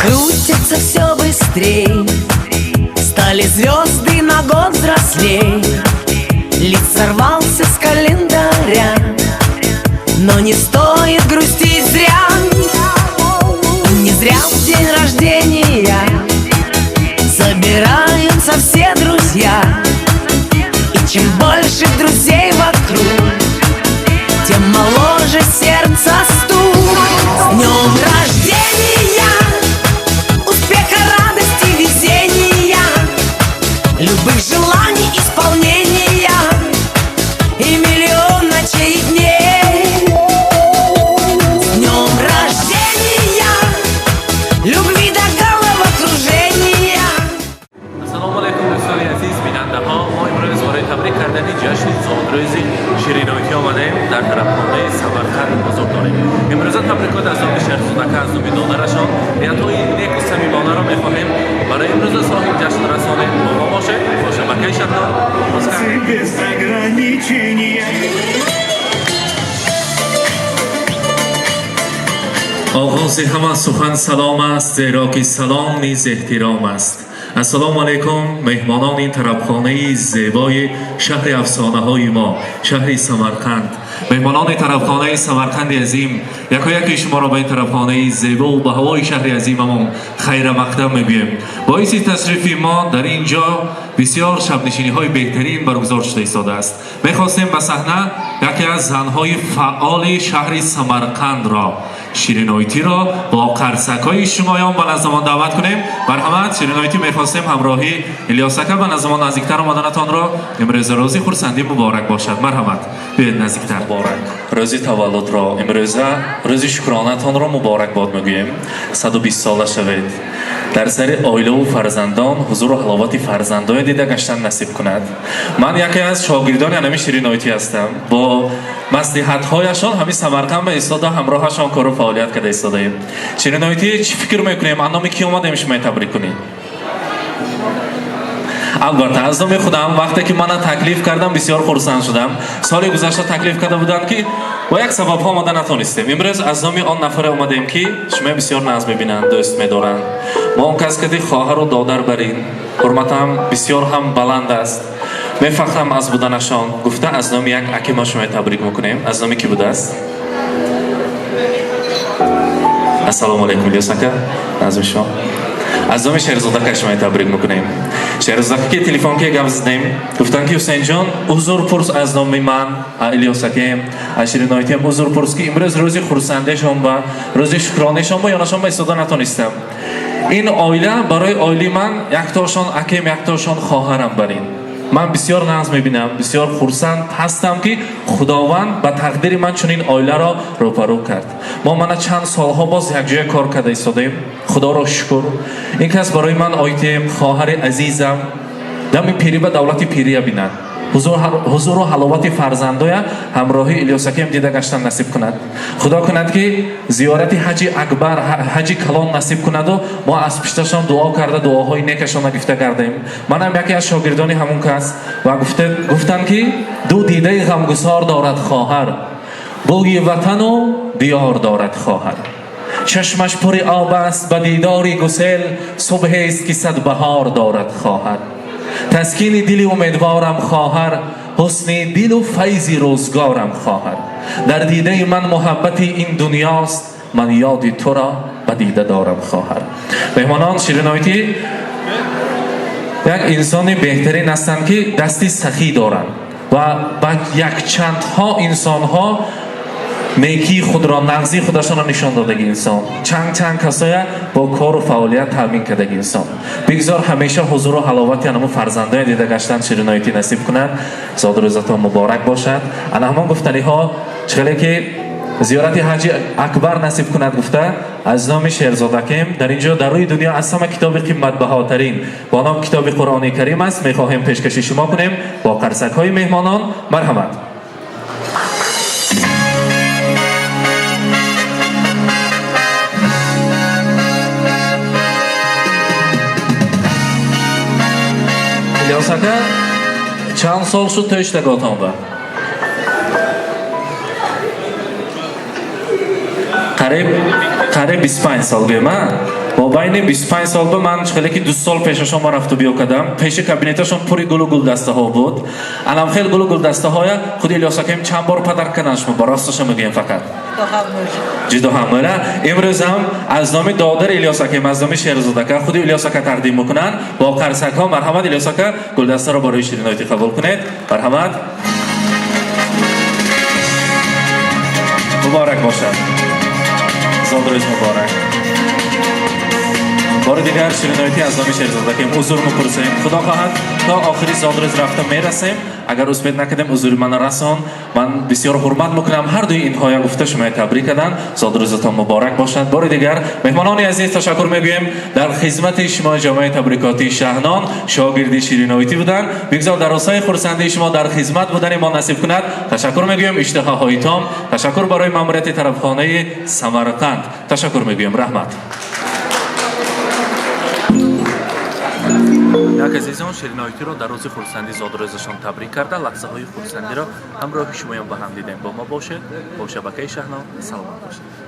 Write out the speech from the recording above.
Крутится все быстрей, стали звезды на год взрослей. Лист сорвался с календаря, но не стоит грустить зря. Не зря в день рождения собираются все друзья. И чем больше друзей вокруг, тем моложе сердце стук. С днем рождения! Успеха, радости, везения, любых желаний исполнения и миллион ночей и дней. С днем рождения! Любви до головокружения. Ассалому алайкум, дӯстони азиз, бинандаҳо. Мо имрӯз барои табрик кардани ҷашни зодрӯзи Шириноитӣ омадаем, дар тарабхонаи Самарқанд ҳузур дорем. Имрӯза табрикот аз номи Шерзодака, аз номи додарашон, ниятҳои неку самимонаро мехоҳем барои имрӯза соҳиб ҷашн расонем. Бо мо бошед, бо шабакаи Шаҳнод оғоз кардем. Без ограничения. Оғози ҳама сухан салом аст, зеро ки салом низ эҳтиром аст. Ассалому алайкум, меҳмонони тарабхонаи зебои шаҳри афсонаҳои мо, шаҳри Самарқанд, меҳмонони тарабхонаи Самарқанди азим. Якояки шуморо ба ин тарабхонаи зебову ба ҳавои шаҳри азимамон хайрамақдам мегӯем. Боиси ташрифи мо дар ин ҷо бисёр шабнишиниҳои беҳтарин баргузор шуда истодааст. Мехостем ба саҳна яке аз занҳои фаъоли шаҳри Самарқандро, Ширинойтиро, бо қарсакҳои шумоён ба наздамон даъват кунем. Марҳамат, Ширинойтӣ, мехостем ҳамроҳи Илёсака ба наздамон наздиктар омаданатонро. Имрӯза рӯзи хурсандӣ муборак бошад. Марҳамат, биёед наздиктар. Муборак рӯзи таваллудро, имрӯза рӯзи шукронатонро муборак бод мегӯем. 120 сола шавед, дар сари оилаву фарзандон ҳузуру ҳаловати фарзандоне дида гаштан насиб кунад. Ман яке аз шогирдони анами Ширинойтӣ ҳастам. Бо маслиҳатҳояшон ҳамин Самарқанд ба истода, ҳамроҳашон кору фаъолият карда истодаем. Ширинойтӣ, чӣ фикр мекунем, аз номи кӣ омадем шумои табрик кунем? Албатта, аз номи худам. Вақте ки мана таклиф кардам, бисёр хурсанд шудам. Соли гузашта таклиф карда буданд, ки бо як сабабҳо омада натонистем. Имрӯз аз номи он нафаре омадем, ки шумо бисёр нағз мебинанд, дӯст медоранд. Мо он кас кади хоҳару додар барин ҳурматам бисёр ҳам баланд аст, мефахрам аз буданашон гуфта, аз номи як аки мо шумо табрик мекунем. Аз номи кӣ будааст? Ассалому алайкум, Илёс ака, назми шумо. Аз номи Шерзодака шумо табрик мекунем. Шерзодака ки телефон ки гап задем, гуфтанд, ки Ҳусейнҷон, узр пурс аз номи ман, Илёсакем, аз Шириноитиам узр пурс, ки имрӯз рӯзи хурсандешон ба рӯзи шукронешон ба ёнашон ба истода натонистам. Ин оила барои оилаи ман яктошон акем, яктошон хоҳарам барин. Ман бисёр нағз мебинам, бисёр хурсанд ҳастам, ки Худованд ба тақдири ман чунин оиларо рӯпарӯ кард. Мо мана чанд солҳо боз якҷоя кор карда истодаем, Худоро шукр. Ин кас барои ман оитем, хоҳари азизам. Дами пирӣ ба давлати пирия бинад, ҳузуру ҳаловати фарзандоя ҳамроҳи Илёсакем дида гаштан насиб кунад. Худо кунад, ки зиёрати ҳаҷи акбар, ҳаҷи калон насиб кунаду мо аз пушташон дуо карда, дуоҳои некашона гифта гардем. Манам яке аз шогирдони ҳамун кас ва гуфтанд, ки ду дидаи ғамгусор дорад хоҳар, бӯи ватану диёр дорад хоҳар, чашмаш пури об аст ба дидори гусел, субҳест, ки сад баҳор дорад хоҳар, таскини дили умедворам хоҳар, ҳусни дилу файзи рӯзгорам хоҳар, дар дидаи ман муҳаббати ин дунёст, ман ёди туро ба дида дорам хоҳар. Меҳмонон, Ширинойтӣ як инсони беҳтарин ҳастанд, ки дасти сахӣ доранд ва ба якчандҳо инсонҳо некии худро, нағзии худашонро нишон додаги инсон, чанд чанд касоя бо кору фаъолият таъмин кардаги инсон. Бигзор ҳамеша ҳузуру ҳаловати анамо фарзандоя дида гаштан Шириноитӣ насиб кунад. Зодрӯзатон муборак бошад. Ана ҳамон гуфтаниҳо, чихеле ки зиёрати ҳаҷи акбар насиб кунад гуфта, аз номи Шерзодакем, дар ин ҷо дар рӯи дунё аз ҳама китоби қиматбаҳотарин бо ном китоби Қуръони Карим аст, мехоҳем пешкаши шумо кунем. Бо қарсакҳои меҳмонон, марҳамат. Илёс ака, чанд сол шуд тӯиштаготон ба? Қариб 25 сол гӯем, а? Мобайни 25 сол ба ман хеле ки 2 сол пешашон ма рафту биё кардам, пеши кабинеташон пури гулу гулдастаҳо буд. Анам хел гулу гулдастаҳоя худи Илёс акаем чанд бор падар карданд, шумо ба росташа мегӯем фақат. Ҷудо ҳамра. Имрӯз ҳам аз номи додари Илёс акаем, аз номи Шерзод ака, худи Илёс ака тақдим мекунанд бо қарсакҳо. Марҳамат, Илёс ака, гулдастаро барои Шириноити қабул кунед. Марҳамат. Муборак бошад. Зодрӯз муборак. Бори дигар Шириноити аз номи Шерзод акаем узр мепурсем. Худо хоҳад то охири зодрӯз рафта мерасем. Агар успеть накардем, узури мана расон. Ман бисёр ҳурмат мекунам ҳар дуи инҳоя, гуфта шумоя табрик карданд. Зодрӯзатон муборак бошад. Бори дигар меҳмонони азиз, ташаккур мегӯем. Дар хизмати шумо ҷомеаи табрикотии Шаҳнон, шогирди Шириноитӣ буданд. Бигзор дар рӯзҳои хурсандии шумо дар хизмат будани мо насиб кунад. Ташаккур мегӯем, иштиҳоҳои том. Ташаккур барои маъмурияти тарабхонаи Самарқанд. Ташаккур мегӯем, раҳмат. Як азизон Шириноитиро дар рӯзи хурсандӣ зодрӯзашон табрик карда, лаҳзаҳои хурсандиро ҳамроҳи шумоён ба ҳам дидем. Бо мо бошед, бо шабакаи Шаҳнон, саломат бошед.